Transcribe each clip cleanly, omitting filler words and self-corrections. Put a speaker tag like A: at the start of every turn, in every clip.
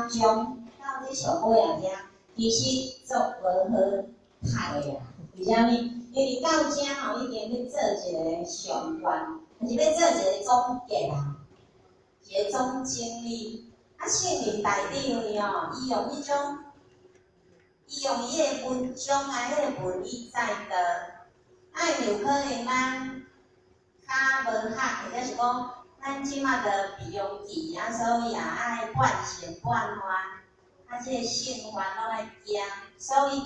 A: 章到這上尾仔遮，其實足無好讀的啦。為啥物？因為到遮吼已經欲做一个上懸，就是欲做一个總結啊，一个總整理。啊，聖靈內底位吼，伊用彼種，伊用伊的文章啊，彼个文以載道，啊，有可能咱較無學，或者是講咱這馬著袂用記，啊，所以也愛半信半懷，啊，這个信煩攏愛驚，所以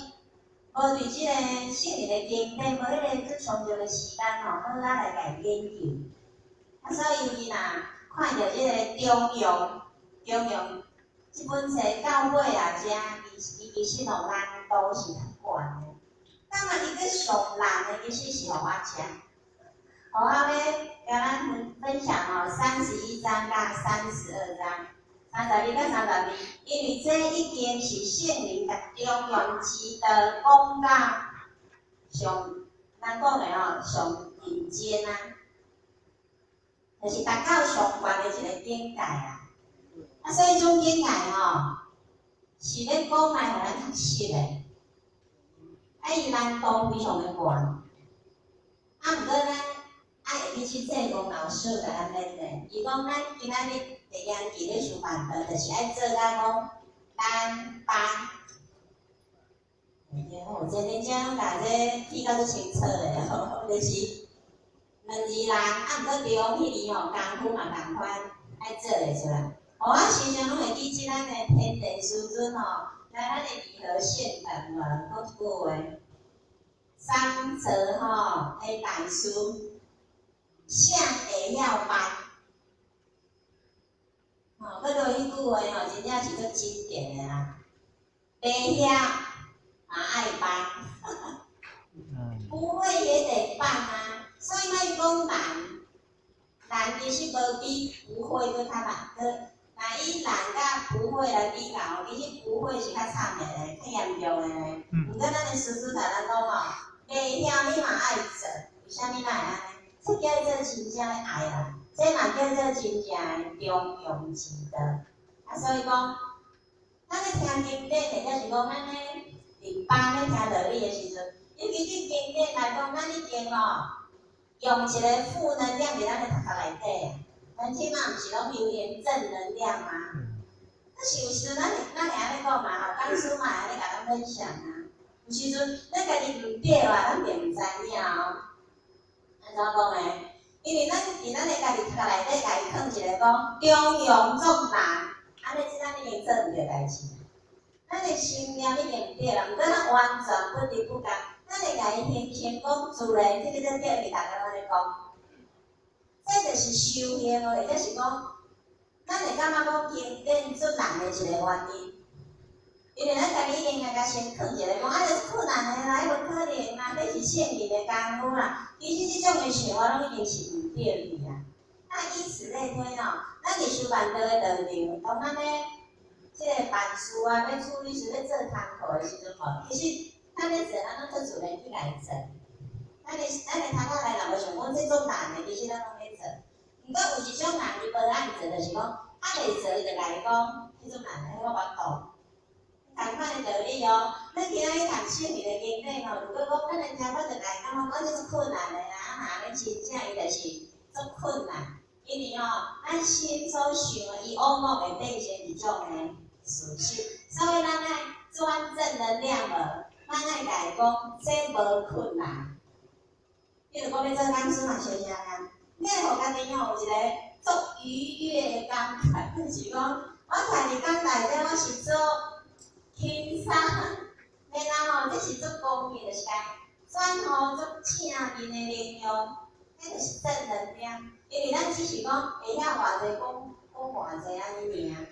A: 無對這个聖靈的經典，無彼個足充足的時間吼，好好來共研究。啊，所以尤其若看著這个中庸，中庸這本冊到尾仔遮，伊其實吼難度是較懸的。當然，伊閣上難的其實是予我遮。予我欲共咱分享吼，31章佮32章，31佮32，因為這已經是聖靈共中庸之道講到上，咱講的吼上認真啊，就是達到上懸的一个境界啊。啊，所以這種境界吼，是咧講來予咱學習的，啊，伊難度非常的懸，啊，毋過咱愛會記去濟公老師共咱勉勵，伊講咱今仔日佇研究咧修辦道，就是愛做到講咱班。對吼，這恁遮攏共這記甲足清楚的吼，就是兩字難，啊，毋過中彼字吼，功夫嘛仝款，愛做會出來。哦，我時常攏會記起咱的天地師尊吼，來咱的義和憲本無講一句話，三則吼的大師，啥會曉辦？吼，閣落彼句話吼，真正是足經典的啦。袂曉嘛愛辦，不會也得辦啊。所以莫講難，難其實無比不會閣較難。閣若以難佮不會來比較，其實不會是較慘的咧，較嚴重的咧。毋過咱的師尊共咱講吼，袂曉你嘛愛做，為啥物咱會按呢？這叫做真正的愛啦，這嘛叫做真正的中庸之道。啊，所以講，咱咧聽經典，或者是講咱咧佇班咧聽道理的時陣，尤其對經典來講，咱已經吼用一个負能量佇咱的頭殼內底啊。咱這馬毋是攏流行正能量嗎？啊是有時陣咱會按呢講嘛吼，講師嘛會按呢共咱分享啊。有時陣咱家己毋對啊，咱並毋知影哦。按怎講呢？因為咱佇咱的家己頭殼內底，共伊囥一个講中庸足難，按呢這咱已經做毋對代誌。咱的心念已經毋對啦，毋過咱完全不知不覺，咱會共伊形成講自然，這個才對，伊逐工按呢講。這就是修行哦，或者是講，咱會感覺講經典足難的一個原因。因為咱家己已經共共先囥一個講，啊，這是困難的啦，彼無可能啦，這是聖人的功夫啦。其實這種的想法攏已經是毋對去啊。啊，以此類推吼，咱佇修辦道的道場，當咱咧這個辦事啊，欲處理時欲做工課的時陣吼，其實咱咧做，咱攏足自然去共伊做。咱的頭殼內若無想講這足難的，其實咱攏咧做。毋過有一種人伊無愛做，就是講啊袂做，伊就共伊講，彼種難的，彼我無法度。仝款的道理哦，咱今仔日讀聖人的經典吼，如果講咱的聽法就來感覺講這足困難的啦，啊若按呢真正伊就是足困難，因為吼，咱心所想的，伊往往會變成一種的事實，所以咱愛轉正能量無，咱愛共伊講這無困難。比如講欲做講師嘛，相像啊，你愛予家己吼有一個足愉悅的感覺，就是講我徛佇講台頂，我是做輕鬆，然後吼，這是足公平，就是共轉予足正面的能量，彼就是正能量。因為咱只是講會曉偌濟，講講偌濟按呢爾。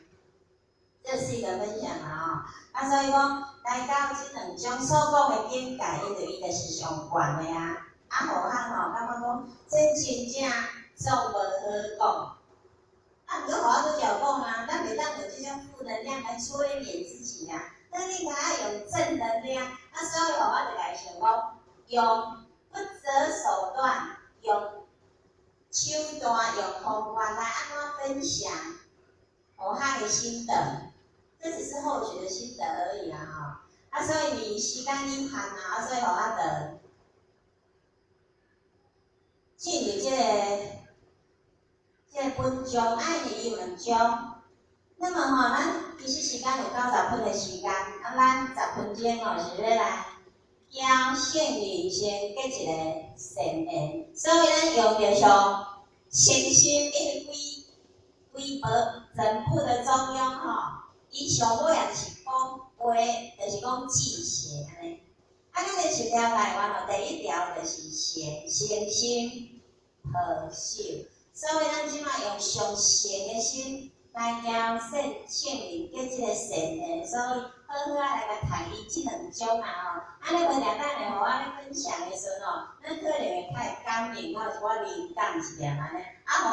A: 這是一個分享啦吼，啊，所以講來到這兩章所講的境界，因為伊就是上懸的啊。啊，予咱吼感覺講，這真正足無好講。啊，毋過予我拄才有講啊，咱袂當用這種負能量來催眠自己啊，咱應該愛用正能量。啊，所以予我就來想講，用不擇手段，用手段，用方法來按怎分享予客的心得。這只是後學的心得而已啦吼。啊，所以你時間有限啊，啊，所以予我就進入這個本章，啊，因為伊有兩章。那麼吼，咱其實時間有90分的時間，啊，咱10分鐘吼是欲來教聖人先結一個善緣，所以咱用著上誠心，因為規規部整部的中庸吼，伊上尾也是講話，就是講志邪按呢。啊，咱的十條內願吼，第一條就是善誠心抱守，所以咱這擺用上善的心來交聖聖人結這個善緣，所以好好仔來共讀伊這兩章啊吼。按呢無定等下予我咧分享的時陣吼，咱可能會較會感應，還有一寡靈感一點按呢。啊，予